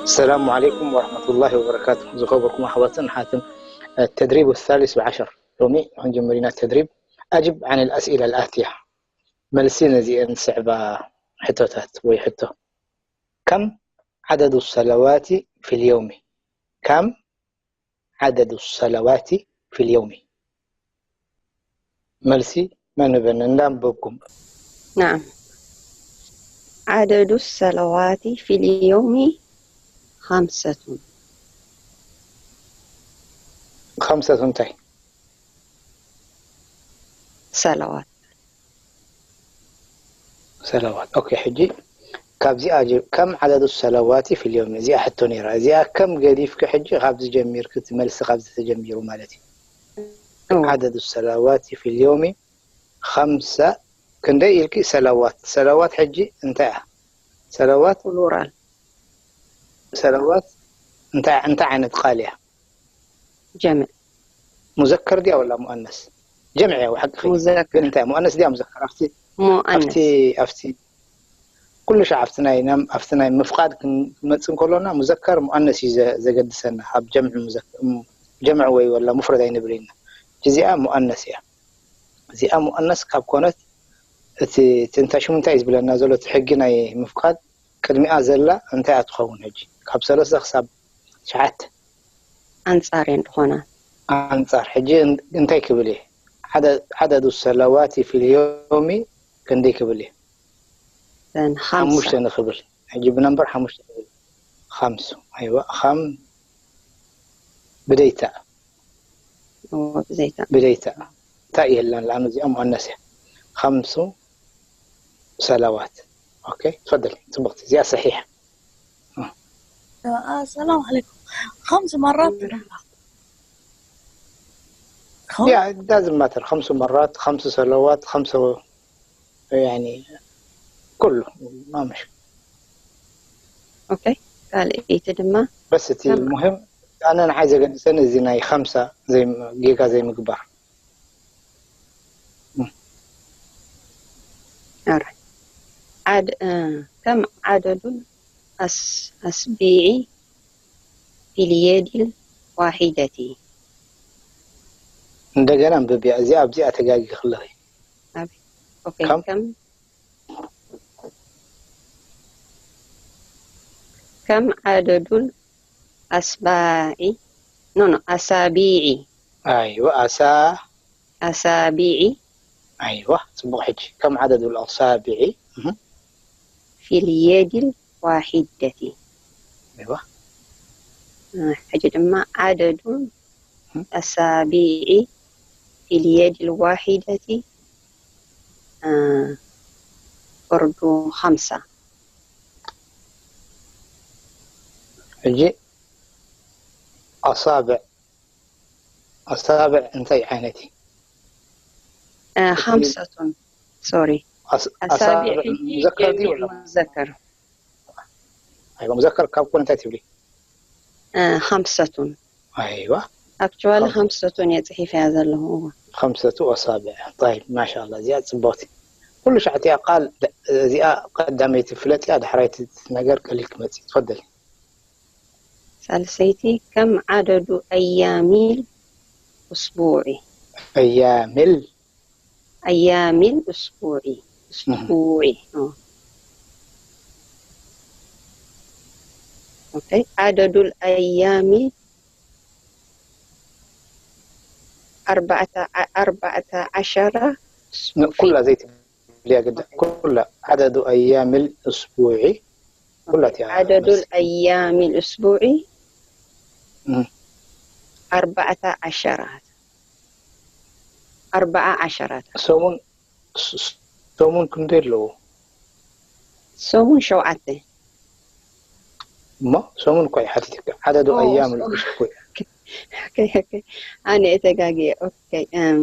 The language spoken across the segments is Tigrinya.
السلام عليكم ورحمة الله وبركاته. ዝኸበርኩም ኣሕዋትን ኣሓትን፣ التدريب الثالث عشر ሎሚ ክንጅምር ኢና። ተድሪብ أجب عن الأسئلة الآتية፣ መልሲ ነዚአን ዝስዕባ ሕቶታት ወይ ሕቶ። كم عدد الصلوات في اليوم؟ كم عدد الصلوات في اليوم؟ መልሲ መን ህበኒ? እንዳንበብኩም። نعم. عدد الصلوات في اليوم خمسة. خمسة እንታይ? صلوات. ሰለዋት። ኦኬ፣ ሕጂ ካብዚኣ ጀ-፣ ከም ዓደዱ ሰለዋቲ ፊል ዮሚ፣ እዚኣ ሕቶ ነይራ። እዚኣ ከም ገዲፍኪ ሕጂ ካብዚ ጀሚርኪ፣ እቲ መልሲ ካብዚ ተጀሚሩ ማለት እዩ። እዎ። ዓደዱ ሰለዋቲ ፊል ዮሚ ኸምሰ፣ ክንደይ ኢልኪ? ሰለዋት። ሰለዋት ሕጂ እንታይ እያ? ሰለዋት ፕሉራል። ሰለዋት እንታይ፣ እንታይ ዓይነት ቃል እያ? ጀምዕ። ሙዘከር ድያ ወላ ሙኣነስ? ጀምዕ እያ፣ ሓቂ። ሙዘከር። ግን እንታይ፣ ሙኣነስ ድያ ሙዘከር? ኣብቲ ሙኣነስ። ኣብቲ ኣብቲ ኩሉ ሻዕ ኣብቲ ናይ ናም-፣ ኣብቲ ናይ ምፍቃድ ክን-፣ ክንመጽእ እንከሎና ሙዘከር ሙኣነስ እዩ ዘ-፣ ዘገድሰና። ኣብ ጀምዕ ሙዘክ-፣ ም-፣ ጀምዕ ወይ ወላ ሙፍረድ ኣይንብል ኢና። እዚኣ ሙኣነስ እያ። እዚኣ ሙኣነስ ካብ ኮነት እቲ፣ እቲ እንታይ ሽሙ እንታይ እዩ ዝብለና ዘሎ? እቲ ሕጊ ናይ ምፍቃድ ቅድሚኣ ዘላ እንታይ እያ ትኸውን? ሕጂ ካብ ሰለስተ ክሳብ ትሽዓተ ኣንጻር እየን ዝኾና። ኣንጻር። ሕጂ እን-፣ እንታይ ክብል እየ? ዓደ-፣ ዓደዱ ሰለዋቲ ፊል ዮሚ ክንደይ ክብል እየ? ዘን ሓምሳ። ሓሙሽተ ንኽብል። ሕጂ ብነምበር ሓሙሽተ ንኽብል። ኸምሱ። ኣይዋ፣ ኸም ብደይታ። እዎ፣ ብዘይታ። ብደይታ። ታ የላን፣ ለኣኑ እዚኣ ሙኣነስ እያ። ኸምሱ ሰለዋት። ኦኬ፣ ትፈደል። ጽቡቕቲ። እዚኣ ሰሒሕ። آه، السلام عليكم. خمس مرات ترى. خم- ያ፣ ዳዝንት ማተር። ኸምሱ መራት፣ ኸምሱ ሰለዋት፣ ኸምሱ፣ ያኒ፣ ኩሉ። ማምሽ። ኦኬ። ካልኣይቲ ድማ በስ እቲ ከም- ሙሂም፣ ኣነ ንዓይ ዘገድሰኒ እዚ ናይ ኸምሳ ዘይ-፣ ጌጋ ዘይምግባር። ኦራይት። ዓድ-፣ እ፣ ከም ዓደዱል ኣስ-፣ ኣስቢዒ ፊል የዲል ዋሒደቲ። እንደገና እንብብያ፣ እዚኣ ኣብዚኣ ተጋጊ ክለኺ። ኣብ-፣ ኦኬ፣ ከም? ከም፣ ከም ዓደዱል ኣስባዒ፣ ኖ፣ ኖ፣ ኣሳቢዒ። ኣይዋ፣ ኣሳ-፣ ኣሳቢዒ ኣይዋ፣ ጽቡቕ። ሕጂ ከም ዓደዱል ኣሳቢዒ። እህ፣ ፊል የዲል ዋሒደቲ። ኣይዋ። እ፣ ሕጂ ድማ ዓደዱል ኣሳቢዒ ፊል የዲል ዋሒደቲ፣ እ፣ ፈርዱ ኸምሳ። ሕጂ ኣሳብዕ፣ ኣሳብዕ እንታይ ዓይነት እዩ? እ፣ ኸምሰቱን፣ ሶሪ። ኣስ-፣ ኣሳቢዕ ኣሳብዕ ሕጂ ሙዘከር ድዩ ጀሚዕ ወላ? ሙዘከር። ኣይዋ፣ ሙዘከር ካብ ኮነ እንታይ ትብሊ? እ፣ ኸምሰቱን። ኣይዋ። ኣክቹዋሊ ኸምሰ- ኸምሰቱን እየ ጽሒፈያ ዘለኹ። እዎ። ኸምሰቱ ኣሳብዕ። طيب، ማሻኣላ፣ እዚኣ ጽብቕቲ። ኩሉ ሻዕ እቲኣ ቃል ደ-፣ እዚኣ ቀዳመይቲ ፍለጥያ፣ ዳሕራይቲ ነገር ቀሊል ክመጽእ። ትፈደል። ሳልሰይቲ ከም ዓደዱ ኣያሚል ኡስቡዒ። ኣያሚል ኣያሚል ኡስቡዒ። ኡስቡዒ። ኦ። ኦኬ። ዓደዱል ኣያሚ ኣርባዕተ ዓ-፣ ኣርባዕተ ዓሸራ ን-፣ ኩላ ዘይትብልያ ግዳ። ኩላ ዓደዱ ኣያሚል ኡስቡዒ ኩላ እቲኣ ዓደዱል መስ-፣ ኣያሚል ኡስቡዒ እም። ኣርባዕተ ዓሸራት። ኣርባዓ ዓሸራት። ሰሙን፣ ስ-፣ ስ-፣ ሰሙን ክንደይ ኣለዎ? ሰሙን ሸውዓተ። እሞ ሰሙን እኮ እዩ ሓቲትካ። ዓደዱ ኦ፣ ኣያም ሶ-፣ ልኡሽ እኮ እዩ። ኦኬ፣ ኦኬ። ኣነ እተጋግየ። ኦኬ፣ እም፣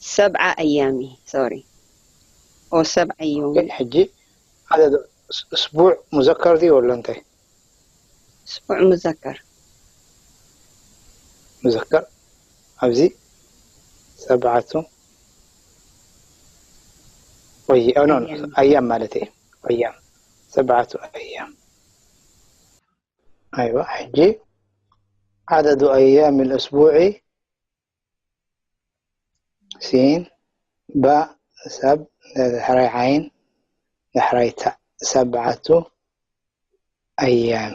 ሰብዓ ኣያሚ፣ ሶሪ። ኦ፣ ሰብዓ ዮም። ኦኬ፣ ሕጂ ዓደዱ ስ-፣ እስቡዕ ሙዘከር ድዩ ወላ እንታይ? እስቡዕ ሙዘከር። ሙዘከር ኣብዚ ሰብዓቱ ወይ፣ ኦ፣ ኖ፣ ኖ፣ ኣያም። ኣያም ማለት እዩ። ኣያም። ሰብዓቱ ኣያም። ኣይዋ ሕጂ ዓደዱ ኣያም ልእስቡዒ ሲን ባእ ሰብ ዳሕራይ ዓይን ዳሕራይ ታእ ሰብዓቱ ኣያም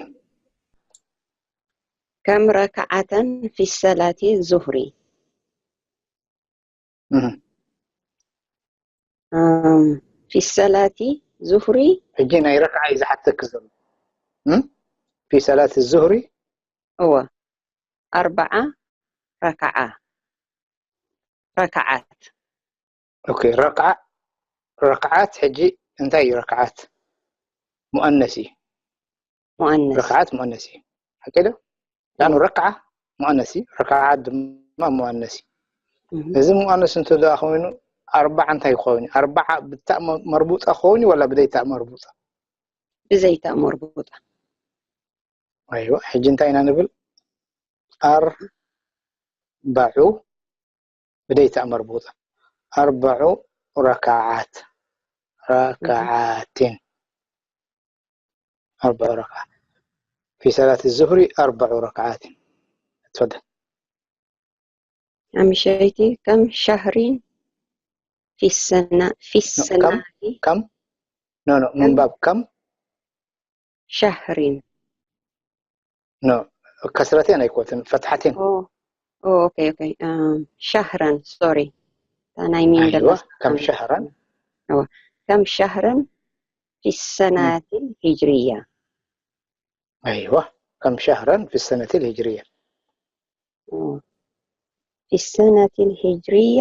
ከም ረክዓተን ፊ ሰላቲ ዙህሪ ፊ ሰላቲ ዙህሪ ሕጂ ናይ ረክዓ እዩ ዝሓተክ ዘሎ ፊ ሰላት ዙህሪ እወ ኣርብዓ ረክዓ ረክዓት ኦኬ ረክዓ ረክዓት ሕጂ እንታይ እዩ ረክዓት ሙኣነስ እዩ ሙኣነስ ረክዓት ሙኣነስ እዩ ሓቂ ዶ ላኑ ረክዓ ሙኣነስ እዩ ረክዓት ድማ ሙኣነስ እዩ እዚ ሙኣነስ እንተ ደኣ ኮይኑ ኣርባዓ እንታይ ክኸውን እዩ ኣርባዓ ብታእ መርቡጣ ክኸውን እዩ ወላ ብደይታእ መርቡጣ ብዘይታእ መርቡጣ ኣይዋ ሕጂ እንታይ ኢና ንብል ኣርባዑ ብደይታእ መርቡጣ ኣርባዑ ረክዓት ረክዓትን ኣርባዑ ረክዓት في صلاة الظهر أربع ركعات تفضل ኣምሸይቲ ከም ሸህሪን ፊሰና ፊሰናቲ ከም ኖ ኖ ምንባብ ከም ሸህሪን ኖ ከስረቴን ኣይኮትን ፈትሓቴን ኦኬ ኦኬ ሸህረን ሶሪ ናይ ሚን ኣይዋ ከም ሸህረን ከም ሸህረን ፊሰናቲ ሂጅርያ ኣይዋ ከም ሸህረን ፊሰነቲ ሂጅርያ ፊሰነቲ ሂጅርያ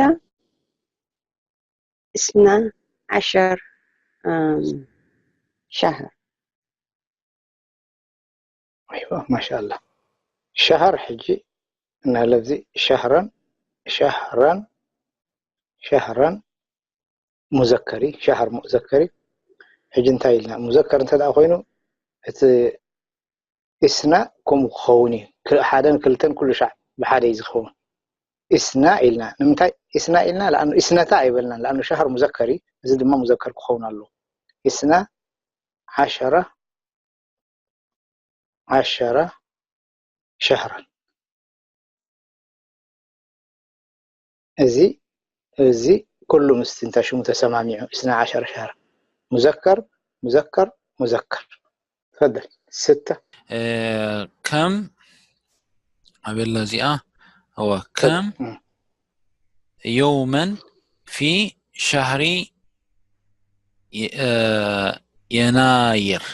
እስና ዓሸር ሸህር ኣይዋ ማሻ ኣላ ሸሃር ሕጂ እናለዚ ሸህረን ሸህረን ሸህረን ሙዘከሪ ሸሃር ሙዘከሪ ሕጂ እንታይ ኢልና ሙዘከር እንተ ደኣ ኮይኑ እቲ ኢስና ከምኡ ክኸውን እዩ ሓደን ክልተን ኩሉ ሻዕ ብሓደ እዩ ዝኸውን ኢስና ኢልና ንምንታይ ኢስና ኢልና ለኣኑ ኢስነታ ኣይበልናን ለኣኑ ሸሃር ሙዘከር እዩ እዚ ድማ ሙዘከር ክኸውን ኣለዎ ኢስና ዓሸረ ዓሸረ ሸህረን እዚ እዚ ኩሉ ምስቲ እንታይ ሽሙ ተሰማሚዑ ኢስና ዓሸረ ሸህረ ሙዘከር ሙዘከር ሙዘከር ፈደል ስተ ከም ኣበላ እዚኣ እወ ከም የውመን ፊ ሻህሪ የናይር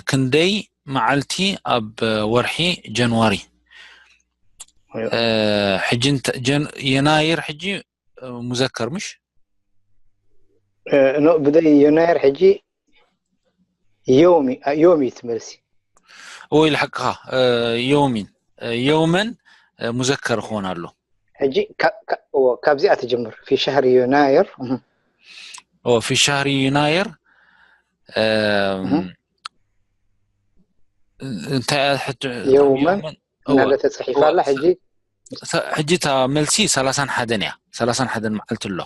ክንደይ መዓልቲ ኣብ ወርሒ ጀንዋሪ ሕጂ የናይር ሕጂ ሙዘከር ምሽ ኖ ብደይ የናይር ሕጂ ዮሚ ዮሚ ትመልሲ ወይ ልሓቅኻ ዮሚን የውመን ሙዘከር ክኾን ኣሎ ሕጂ ካብዚኣ ትጅምር ፊ ሻህሪ ዩናየር ፊ ሻህሪ ዩናየር እንታይ የውመን እናለ ተፅሒፋ ኣላ ሕጂ ሕጂ እታ መልሲ ሰላሳን ሓደን እያ ሰላሳን ሓደን መዓልቲ ኣሎ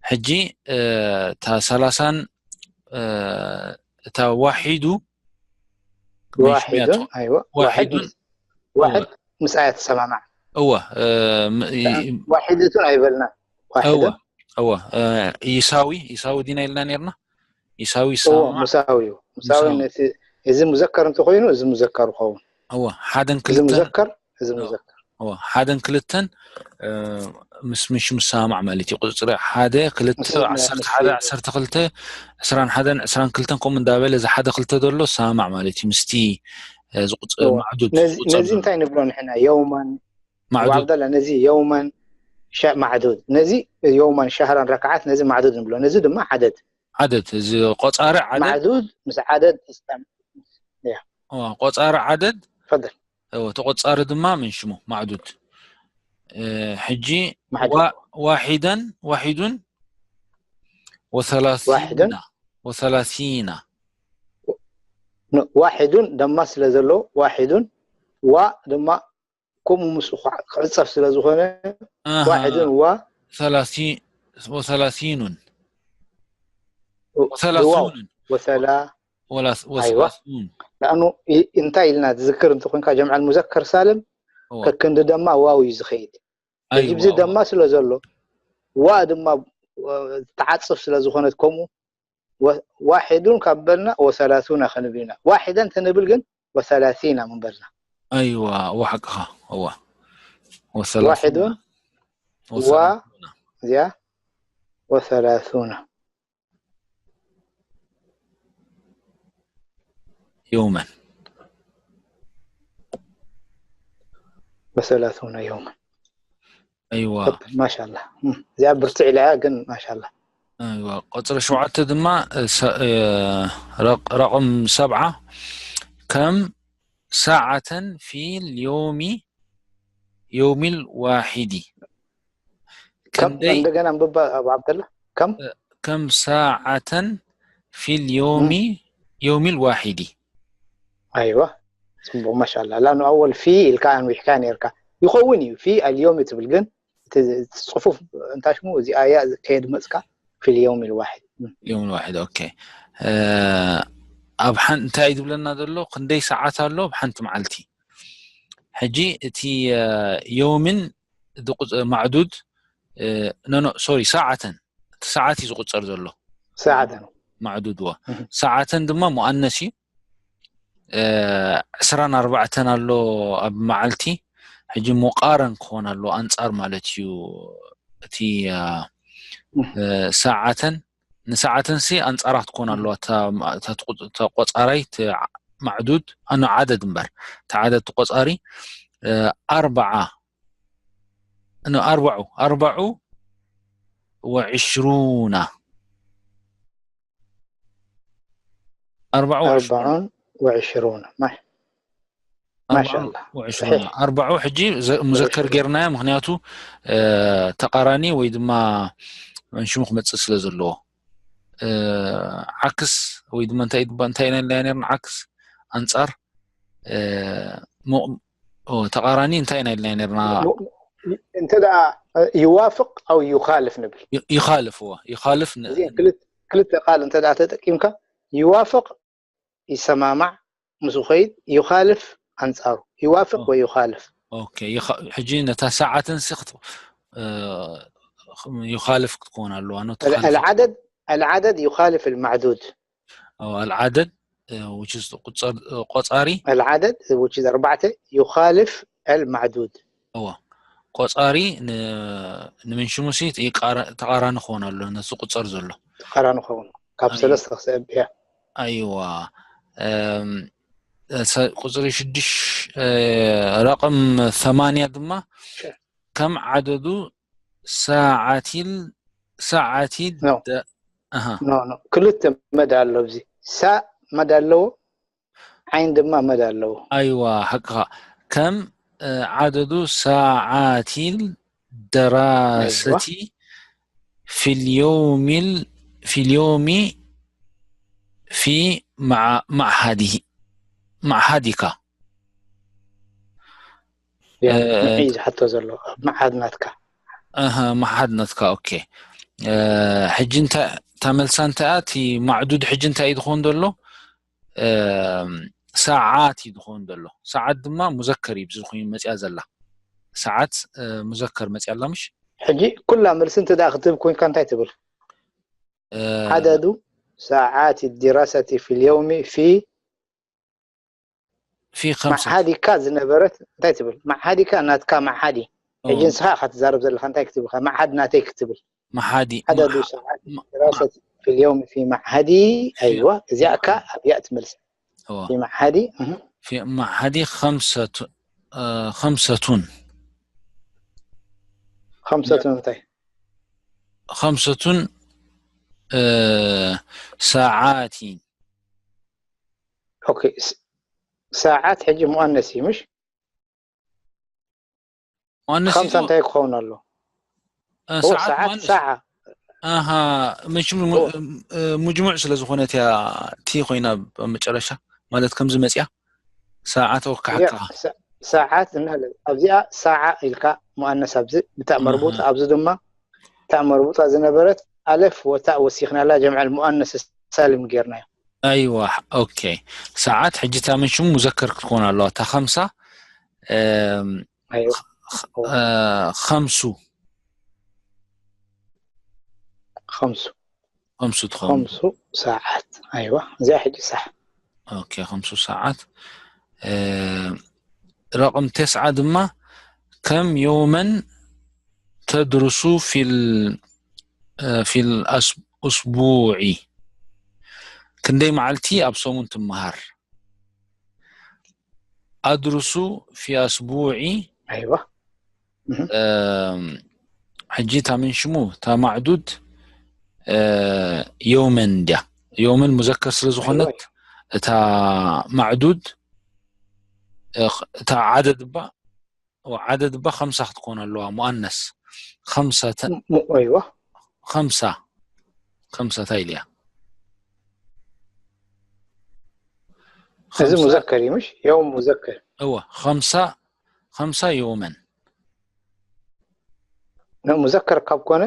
ሕጂ እታ ሰላሳን እታ ዋሒዱ ዋሒዱን ኣይወ ዋሒዱን ዋሕድ ምስ ኣያ ተሰማማዕ እወ ዋሒደቱን ኣይበልና እወ እወ ይሳዊ ይሳዊ ዲና ኢልና ነርና ይሳዊ ይሰማማዕ ሙሳዊ እዩ ሙሳዊ ነቲ እዚ ሙዘከር እንተኮይኑ እዚ ሙዘከር ይኸውን እወ ሓደን እዚ ክልተን ሙዘከር እዚ ሙዘከር እወ ሓደን ክልተን ምስ ምሽ ምሰማማዕ ማለት እዩ ቁፅሪ ሓደ ክልተ ዓሰርተ ሓደ ዓሰርተ ክልተ ዕስራን ሓደን ዕስራን ክልተን ከምኡ እንዳበለ እዚ ሓደ ክልተ ዘሎ ሰማማዕ ማለት እዩ ምስቲ ዝቁፅር ማዕዱድ ነዚ እንታይ ንብሎ ንሕና የውማን ዓብደላ ነዚ የውማን ማዕዱድ ነዚ የውማን ሻህራን ረክዓት ነዚ ማዕዱድ ንብሎ ነዚ ድማ ዓደድ ዓደድ እዚ ቆፃሪ ዓደድ ማዕዱድ ምስ ዓደድ ቆፃሪ ዓደድ ፈደል ተቆፃሪ ድማ ምን ሽሙ ማዕዱድ ሕጂ ዋሒደን ዋሒዱን ወሰላሲና ወሰላሲና ዋሒዱን ደማ ስለ ዘሎ ዋሒዱን ዋ ድማ ከምኡ ምስኡ ክዕፀፍ ስለ ዝኾነ ዋሒዱን ዋ ወሰላሲኑን ወሰላ ወላ ወሰላሱን። ንኣኑ እንታይ ኢልና ትዝክር እንተኮንካ ጀምዓል ሙዘከር ሳልም ከክንዲ ደማ ዋው እዩ ዝኸይድ። ሕጂ ብዚ ደማ ስለ ዘሎ ዋ ድማ ተዓፅፍ ስለ ዝኾነት ከምኡ ዋሒዱን ካብ በልና ወሰላሱና ክንብል ኢና። ዋሒደን ተንብል ግን ወሰላሲና ምንበልና። ኣይዋ ወሓቅኻ እዋ ዋሒዱን ዋ እዚኣ ወሰላሱና የውመን ወሰላሱና የውመን ኣይዋ ማሻላ እዚኣ ብርትዕ ኢላ ግን ማሻላ ኣይዋ ቁፅሪ ሸውዓተ ድማ ረቕም ሰብዓ ከም ሳዓተን ፊል ዮሚ ዮሚል ዋሒዲ ከም እንደገና እንብባ ኣብ ዓብደላ ከም ከም ሳዓተን ፊል ዮሚ ዮሚል ዋሒዲ ኣይዋ ፅቡቅ ማሻላ ላኑ ኣወል ፊ ኢልካ ኣንዊሕካ ነርካ ይኸውን እዩ ፊ ኣልዮም ትብል ግን ጽፉፍ እንታይ ሽሙ እዚ ኣያ ከየድመፅካ ፊል ዮሚል ዋሒድ ዮም ዋሒድ ኦኬ ኣብ ሓንቲ እንታይ ዝብለና ዘሎ ክንደይ ሰዓት ኣሎ ኣብ ሓንቲ መዓልቲ ሕጂ እቲ ዮምን ማዕዱድ ኖኖ ሶሪ ሰዓተን እቲ ሰዓት እዩ ዝቁፀር ዘሎ ሰዓተን ማዕዱድ ዎ ሰዓተን ድማ ሙኣነስ እዩ ዕስራን ኣርባዕተን ኣሎ ኣብ መዓልቲ ሕጂ ሙቃረን ክኾን ኣሎ ኣንፃር ማለት እዩ እቲ ሰዓተን ንሰዓተን ሲ ኣንፃራ ክትኮን ኣለዋ ተቆፃራይ ማዕዱድ ኣኖ ዓደድ እምበር እቲ ዓደድ ተቆፃሪ ኣርባዓ ኣርባዑ ኣርባዑ ወዕሽሩና ኣርባዑ ኣርባዑን ወዕሽሩን ማሻላ ኣርባዑ ሕጂ ሙዘከር ጌርናዮ ምክንያቱ ተቃራኒ ወይ ድማ መንሽሙ ክመፅእ ስለ ዘለዎ ዓክስ ወይ ድማ እንታይ እንታይ ኢና ኢልና ነርና ዓክስ ኣንፃር ተቃራኒ እንታይ ኢና ኢልና ነርና እንተ ይዋፍቅ ኣው ይኻልፍ ንብል ይኻልፍ እዎ ይኻልፍ ክልተ ቃል እንተ ተጠቂምካ ይዋፍቅ ይሰማማዕ ምስ ኸይድ ይኻልፍ ኣንፃሩ ይዋፍቅ ወይ ይኻልፍ ሕጂ ነታ ሰዓትን ሲ ይኻልፍ ክትከውን ኣለዋ العدد العدد يخالف المعدود العدد ቆፃሪ العدد أربعة يخالف المعدود እዋ ቆፃሪ ንምንሽሙሲ ተቃራኒ ክኾን ኣሎ ነቲ ቁፀር ዘሎ ተቃራኒ ክኸውን ካብ ሰለስተ ክስዕብ እያ ኣይዋ ቁፅሪ ሽዱሽ ረቅም ثمانية ድማ ከም ዓደዱ ሳዓቲል ሳዓቲ ክልተ መድ ኣሎ ኣብዚ ሳ መድ ኣለዎ ዓይን ድማ መድ ኣለዎ ኣይዋ ሓቅኻ ከም ዓደዱ ሳዓቲል ደራሰቲ ፊልዮሚል ፊልዮሚ ፊ ማዓሃዲካ ዝሓቶ ዘሎ ኣብ መዓሃድ ናትካ መዓሃድ ናትካ ኦኬ ሕጂ እንታይ እታ መልሳ እንታይ እቲ ማዕዱድ ሕጂ እንታይ እዩ ዝኸውን ዘሎ ሰዓት እዩ ዝኸውን ዘሎ ሰዓት ድማ ሙዘከር እዩ ብዚ ኮይኑ መፅያ ዘላ ሰዓት ሙዘከር መፅያ ኣላ ምሽ ሕጂ ኩላ መልሲ እንተ ክትህብ ኮይንካ እንታይ ትብል ዓደዱ ሰዓት ዲራሰቲ ፊ ልየውሚ ፊ ፊ ከምሰ መዓሃዲካ ዝነበረት እንታይ ትብል መዓሃዲካ ናትካ መዓሃዲ ሕጂ ንስኻ ኢኻ ትዛረብ ዘለካ እንታይ ክትብል መዓሃድ ናተይ ክትብል መዓዲ ዓደዱ ሰዓት ዲራሰቲ ፊ ልየውሚ ፊ መዓሃዲ ኣይዋ እዚኣ እካ ኣብያ ትመልስ ፊ መዓሃዲ ፊ መዓሃዲ ከምሰቱ ከምሰቱን ከምሰቱን እንታይ ከምሰቱን ሰዓቲን ኦኬ ሰዓት ሕጂ ሙኣነስ እዩ ምሽ ሙኣነስ ከምሳ እንታይ ክኸውን ኣሎ ሰዓት ሙኣነስ ሰዓ ኣሃ መሽም ሙጅሙዕ ስለ ዝኾነት እያ ቲ ኮይና ኣብ መጨረሻ ማለት ከምዚ መፅያ ሰዓት ወካሕካ ሰዓት ኣብዚኣ ሰዓ ኢልካ ሙኣነስ ኣብዚ ብታእ መርቡጥ ኣብዚ ድማ ታእ መርቡጣ ዝነበረት ኣለፍ ወታእ ወሲኽናላ ጀምዐል ሙኣነስ ሳልም ጌርናዮ ኣይዋ። ኦኬ። ሰዓት ሕጂ እታ ምን ሽሙ ሙዘከር ክትኮን ኣለዋ። እታ ከምሳ እም፣ ኣይዋ እ፣ ከምሱ ከምሱ ከምሱ ትኸውን። ከምሱ ሰዓት ኣይዋ እዚኣ ሕጂ ሳሕ ኦኬ። ከምሱ ሰዓት እ፣ ረቕም ተስዓ ድማ ከም የውመን ተድርሱ ፊል እ፣ ፊል ኣስ- ኡስቡዒ ክንደይ መዓልቲ ኣብ ሰሙን ትመሃር? ኣድርሱ ፊ ኣስቡዒ ኣይዋ እም፣ ሕጂ እታ ምን ሽሙ እታ ማዕዱድ እ፣ የውመን እንድያ። የውመን ሙዘከር ስለ ዝኾነት እታ ማዕዱድ እ፣ እታ ዓደድ እባ ዓደድ እባ ከምሳ ክትኮን ኣለዋ። ሙኣነስ ከምሰተ ሙ- ኣይዋ ከምሳ ከምሳ እንታይ ኢልያ? እዚ ሙዘከር እዩ ምሽ የውም ሙዘከር እወ ከምሳ ከምሳ የውመን ነ- ሙዘከር ካብ ኮነ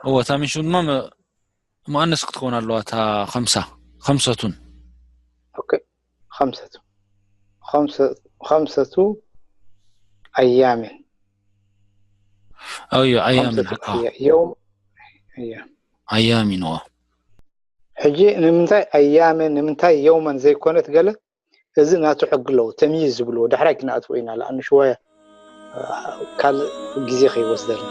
እወ እታ ምሽ ድማ መ- ሙኣነስ ክትኮን ኣለዋ። እታ ከምሳ ከምሰቱን ኦኬ ከምሰቱ ከምሰ- ከምሰቱ ኣያምን ኣዮ ኣያምን ከምሰቱ ሓቃ ኣያ- የውም ኣያ ኣያሚን እወ ሕጂ ንምንታይ ኣያምን ንምንታይ የውመን ዘይኮነት ገለ እዚ ናቱ ሕጊ ኣለዎ ተምይዝ ዝብልዎ ዳሕራይ ክነኣትዎ ኢና ለኣኑ ሽወያ ካልእ ግዜ ከይወስደልና